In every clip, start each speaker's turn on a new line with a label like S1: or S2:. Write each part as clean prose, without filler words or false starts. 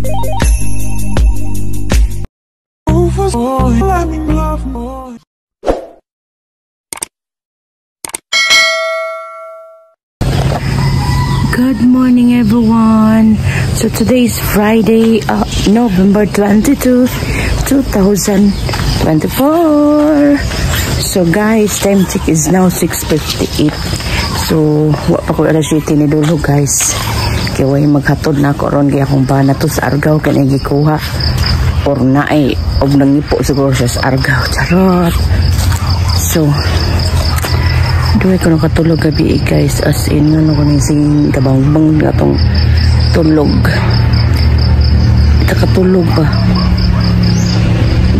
S1: Good morning, everyone. So today is Friday, November 22, 2024. So guys, time check is now 6:58. So wa pa ko alas 7 ni dulo, guys. Kaya way maghatod na ako ron kay akong bana to sa Argao kay gikuha. Or naay og nangipo siguro siya sa Argao. Charot. So duhay ko nakatulog gabi eh, guys. As in, ano ko nang sing kabangbang na atong tulog. Ita katulog ba?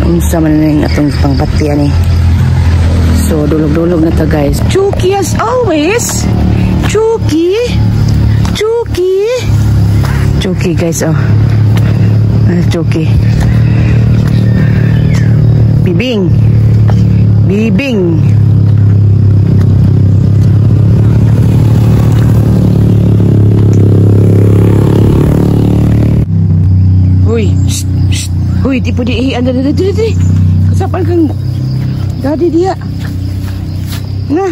S1: Unsa man na yung atong pangpatian eh. So, dulog-dulog na ta, guys. Chucky as always! Chucky! Chucky! Chucky, guys, oh. Ah, Chucky. Bibing! Bibing! Huy, shh, shh. Huy, di pwede ihian. Dali, dali, dali. Kasapan kang daddy diya. Na.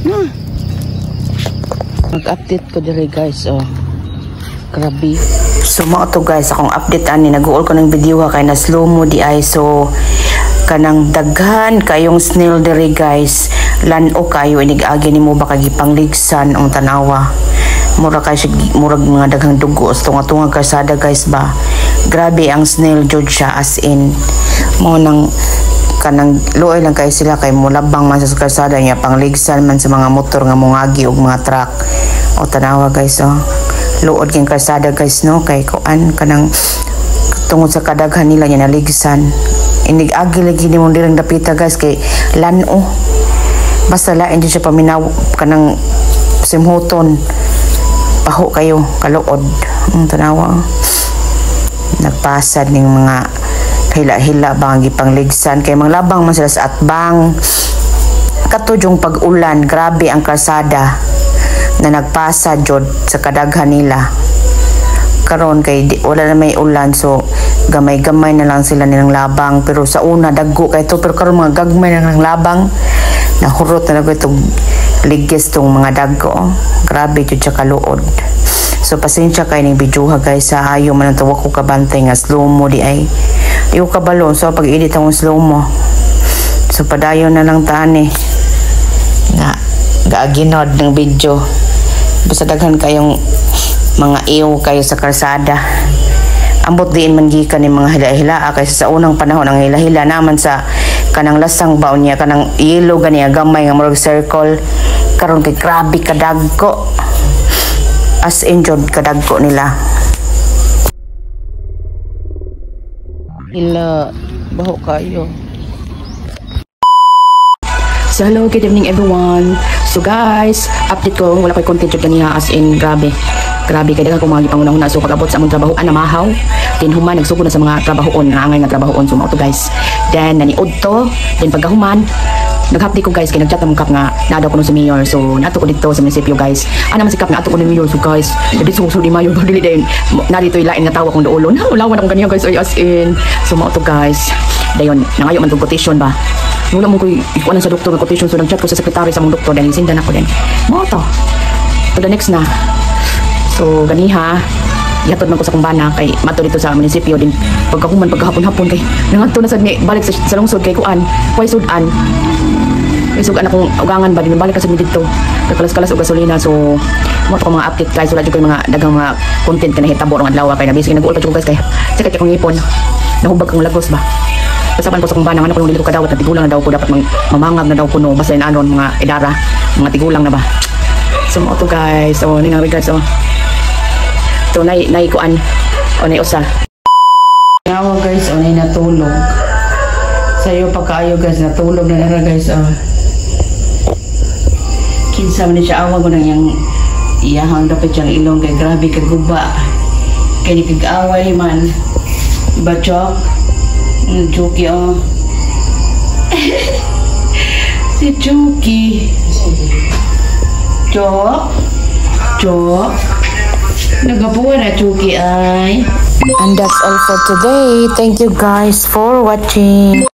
S1: Na. Mag-update ko diri, guys, oh. Grabe. So mao to, guys, akong update ani, nag-uol ko ng video ha kay na slow mo di ay. So kanang daghan kayong snail diri, guys. Lan-o kayo, inig-agi nimo baka gipangligsan ang tanawa. Mura kay siya, murag mga daghang dugo sa tunga-tunga kalsada, guys, ba. Grabe ang snail jud siya, as in. Mao nang kanang luoy lang kay sila kay mulabang man sa kalsada niya, pangligsan man sa mga motor nga mungagi og mga truck. O tanawa, guys, oh. Luod king kalsada, guys, no, kay kuan kanang tungod sa kadaghan nila niya naligsan. Inig agi lagi nimo dirang dapita, guys, kay lan-o. Basta lain jud siya paminaw kanang simhuton. Paho kayo kaluod. Ang tanawa. Nagpasad ning mga hila-hila ba ang gipangligsan kay manglabang man sila sa atbang. Katujong pag-ulan, grabe ang kalsada na nagpasa jud sa kadaghan nila. Karon kay di, wala na may ulan, so gamay-gamay na lang sila nilang labang, pero sa una dagko kay to, pero karon mga gagmay na lang labang, nahurot na lang itong ligis tong mga dagko. Grabe jud siya kaluod. So pasensya kay ning videoha, guys, sa ayo man ang tuwa ko kabantay nga slow mo di ay. Di ko kabalo, so pag edit akong slow mo. So padayon na lang tani nga gaaginod ng video. Basta daghan kayong mga iyo kayo sa kalsada. Ambot diin man gikan ni mga hila-hila kaysa sa unang panahon ang hila-hila naman sa kanang lasang baon niya, kanang yellow gani gamay nga murag circle. Karon kay grabe kadagko. As in jud kadagko nila. Ila baho kayo.
S2: So hello, good evening, everyone. So guys, update ko, wala ko'y content jud ganiha, as in grabe. Grabe kay daghan ko mga gipanguna-una. So pag-abot sa among trabahoan namahaw, then human nagsugo na sa mga trabahoon, nga angay nga trabahoon, so mao to, guys. Then naniud to, then pagkahuman nag-update ko, guys, kay nagchat na mong kap nga naa daw kuno si mayor. So nato ko dito sa munisipyo, guys. Ana man si kap nga ato ko ni mayor. So guys, dito ko ni mayor dili din. Na dito ilain nga tawa kong duolon. Ulawan akong ganiha, guys, ay as in. So mao to, guys. Dayon nangayo man tong quotation ba. Wala mo ko'y ikuanan sa doktor ng quotation, so nag-chat ko sa secretary sa mong doktor, dahil sindan ako din. Mao to. To the next na. So ganiha, ihatod man ko sa kumbana kay mato dito sa munisipyo din, pagkahuman pagkahapon-hapon kay nangadto na sad mi balik sa lungsod kay kuan, way sudan. May sugan akong ugangan ba din, balik ka sad mi didto. Kakalas-kalas og gasolina. So mo to ko mga update, guys. Wala jud ko mga daghang mga content ka nahitabo rong adlaw kay nabisi nag-uol pa jud ko, guys, kay sakit akong ngipon. Nahubag kong lagos ba. Kasapan ko sa kong bana, ano ko yung dili ko kadawat na tigulang na daw ko, dapat mamangag na daw ko no, basta anon mga idara, mga tigulang na ba. So mo to, guys, so ning regards oh. So nay nay kuan o nay usa.
S1: Yawa, guys, o nay natulog. Sayo pa kaayo, guys, natulog na nara, guys, oh. Kinsa man ni siya, awa ko nang yang iyahang dapat siyang ilong kay grabe kaguba. Kay ni kag-away man. Diba, Chok? Chucky, oh. Si Chucky. Chok? Chok?
S2: Nagapuwa na, Chucky, ay.
S1: And that's all for today. Thank you guys for watching.